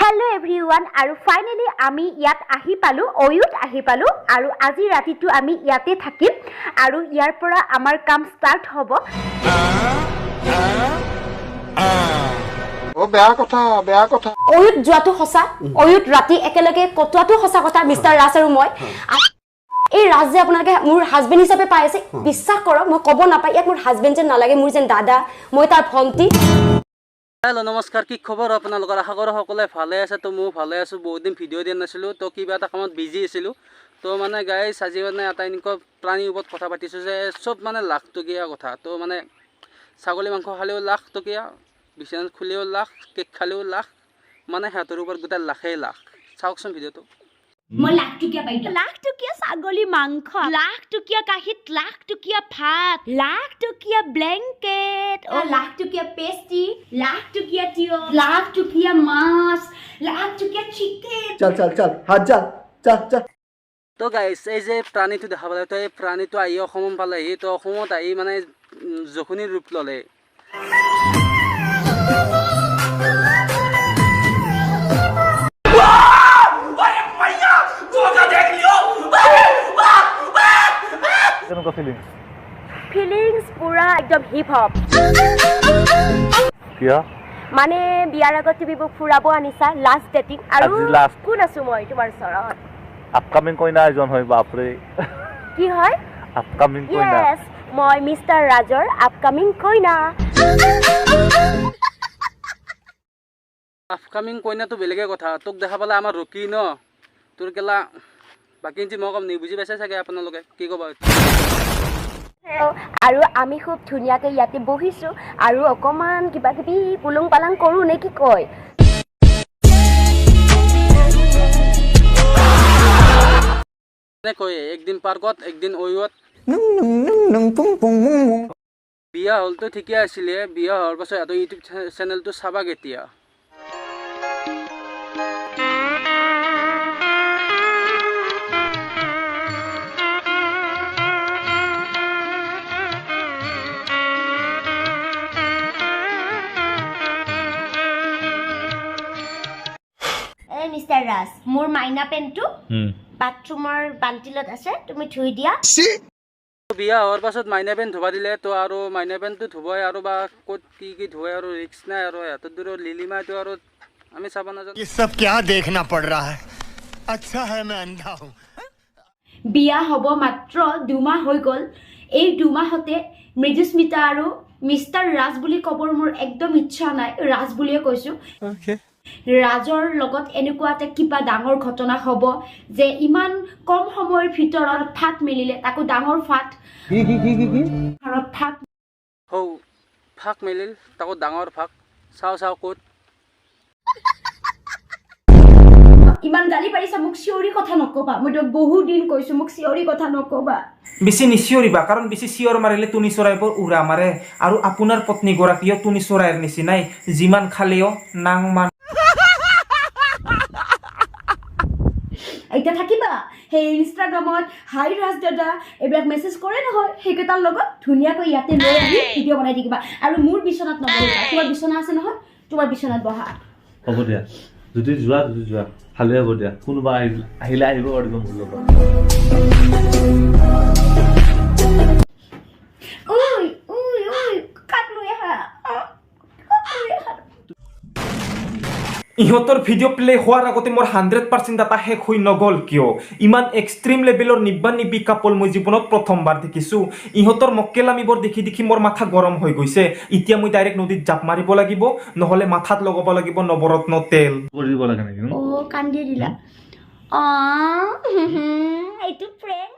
Hello' everyone, আৰু finally আমি ইয়াত আহি পালোঁ, অয়ুত আহি পালোঁ আৰু আজি ৰাতিটো আমি ইয়াতে থাকিম আৰু ইয়াৰ পৰা আমাৰ কাম ষ্টাৰ্ট হ'ব। অ বেয়া কথা, বেয়া কথা। অয়ুত যোৱাটো সঁচা, অয়ুত ৰাতি একেলগে কটোৱাটো সঁচা কথা। মিষ্টাৰ ৰাজ আৰু মই, এই ৰাজ যে আপোনালোকে মোৰ হাজবেণ্ড হিচাপে পাই আছে, বিশ্বাস কৰক মই ক'ব নাপায়, ইয়াত মোৰ হাজবেণ্ড যেন নালাগে, মোৰ যেন দাদা, মই তাৰ ভণ্টি। হেল্ল' নমস্কাৰ, কি খবৰ আপোনালোকৰ? আশা কৰোঁ সকলোৱে ভালে আছে। তো ময়ো ভালে আছোঁ। বহুত দিন ভিডিঅ' দিয়া নাছিলোঁ, তো কিবা এটা কামত বিজি আছিলোঁ। তো মানে গাইছ, আজি মানে এটা এনেকুৱা প্ৰাণীৰ ওপৰত কথা পাতিছোঁ যে চব মানে লাখ টকীয়া কথা। তো মানে ছাগলী মাংস খালেও লাখ টকীয়া, বিচনাত খুলিও লাখ, কেক খালেও লাখ, মানে সিহঁতৰ ওপৰত গোটেই লাখেই লাখ। চাওকচোন ভিডিঅ'টো। মই লাখ টকীয়া বাইদেউ, লাখ টকীয়া ছাগলী মাংস, লাখ টকীয়া কাঁহীত লাখ টকীয়া ভাত, লাখ টকীয়া ব্লেংকেট, লাখ টকীয়া পেষ্ট্ৰি, লাখ টকীয়া তিয়হ, লাখ টকীয়া মাছ, লাখ টকীয়া চিকেন। চল চল চল, হাত চল চল চল। তো গাইছ, এই যে প্ৰাণীটো দেখা পালে, তো এই প্ৰাণীটো আহি অসমত পালেহি। তো অসমত আহি মানে জখনিৰ ৰূপ ল'লে। কেনেকুৱা ফিলিংছ? ফিলিংছ পুৰা একদম হিপ হপ। কিয়? মানে বিয়াৰ আগত তুমি মোক ফুৰাব আনিছা, লাষ্ট ডেটিং। আৰু আজি last। কোন আছো মই তোমাৰ ওচৰত? আপকামিং কইনা এজন হয়। বাপৰে, কি হয়? আপকামিং কইনা। য়েছ, মই মিষ্টাৰ ৰাজৰ আপকামিং কইনা। আপকামিং কইনাটো বেলেগে কথা, তোক দেখা পালে আমাৰ ৰকি ন তোৰ কেলা বাকী যি মই কম নি, বুজি পাইছে চাগে আপোনালোকে কি ক'ব। আৰু আমি খুব ধুনীয়াকৈ ইয়াতে বহিছোঁ আৰু অকণমান কিবা কিবি পুলুং পালাং কৰোঁ নে কি কয়? কয় একদিন পাৰ্কত, একদিন অয়ুত। বিয়া হ'লতো ঠিকে আছিলে, বিয়া হোৱাৰ পাছত সিহঁতৰ ইউটিউব চেনেলটো চাবা কেতিয়া? এই মিষ্টাৰ ৰাজ, মোৰ মাইনা পেনটো বাথৰুমৰ বাল্টিলত আছে, তুমি ধুই দিয়া। বিয়া হোৱাৰ পাছত মাইনা পেন ধুবা দিলে তো আৰু মাইনা পেনটো ধুবই আৰু বা ক'ত কি কি ধুৱে আৰু ৰিক্স নাই আৰু সিহঁতৰ দূৰৰ লিলিমাইটো আৰু আমি চাব নাজানো। ये सब क्या देखना पड़ रहा है? अच्छा है मैं अंधा हूँ। বিয়া হ'ব মাত্ৰ 2 মাহ হৈ গ'ল। এই 2 মাহতে মৃদুস্মিতা আৰু মিষ্টাৰ ৰাজ বুলি ক'বৰ মোৰ একদম ইচ্ছা নাই, ৰাজ বুলিয়ে কৈছোঁ। ৰাজৰ লগত এনেকুৱা এটা কিবা ডাঙৰ ঘটনা হ'ব যে ইমান কম সময়ৰ ভিতৰত ফাট মেলিলে, তাকো ডাঙৰ ফাট। কি কি কি কি কি? ফাট হৌ, ফাক মেলিল, তাকো ডাঙৰ ফাক। চাওঁ চাওঁ ক'ত। ইমান গালি পাৰিছা মোক, চিঞৰি কথা নক'বা। মই তোমাক বহুত দিন কৈছোঁ, মোক চিঞৰি কথা নক'বা। বেছি নিচিঞৰিবা, কাৰণ বেছি চিঞৰ মাৰিলে টুনি চৰাইবোৰ উৰা মাৰে। আৰু আপোনাৰ পত্নীগৰাকীও টুনি চৰাইৰ নিচিনাই, যিমান খালেও নাং মান। এতিয়া থাকিবা সেই ইনষ্টাগ্ৰামত হাই ৰাজ দাদা এইবিলাক মেছেজ কৰে নহয়, সেইকেইটাৰ লগত ধুনীয়াকৈ ইয়াতে লৈ আহি ভিডিঅ' বনাই থাকিবা আৰু মোৰ বিচনাত নবহিবা। তোমাৰ বিচনা আছে নহয়, তোমাৰ বিচনাত বহা। হ'ব দিয়া, যদি যোৱা, যদি যোৱা ভালে হ'ব দিয়া। কোনোবা আহিলে আহিব পাৰিব মোৰ লগত। ঐ ঐ ঐ, কাক লৈ আহা? কাক লৈ আহা? ইহঁতৰ ভিডিঅ' প্লে হোৱাৰ আগতে মোৰ 100% ডাটা শেষ হৈ নগ'ল কিয়? ইমান এক্সট্ৰিম লেভেলৰ নিব্বা নিব্বি কাপল মই জীৱনত প্ৰথমবাৰ দেখিছোঁ। ইহঁতৰ মক্কেলামিবোৰ দেখি দেখি মোৰ মাথা গৰম হৈ গৈছে। এতিয়া মই ডাইৰেক্ট নদীত জাপ মাৰিব লাগিব, নহ'লে মাথাত লগাব লাগিব নৱৰত্ন তেল। কৰি দিব লাগে নেকি? অ, কান্দি দিলা। অ, এইটো প্ৰেংক।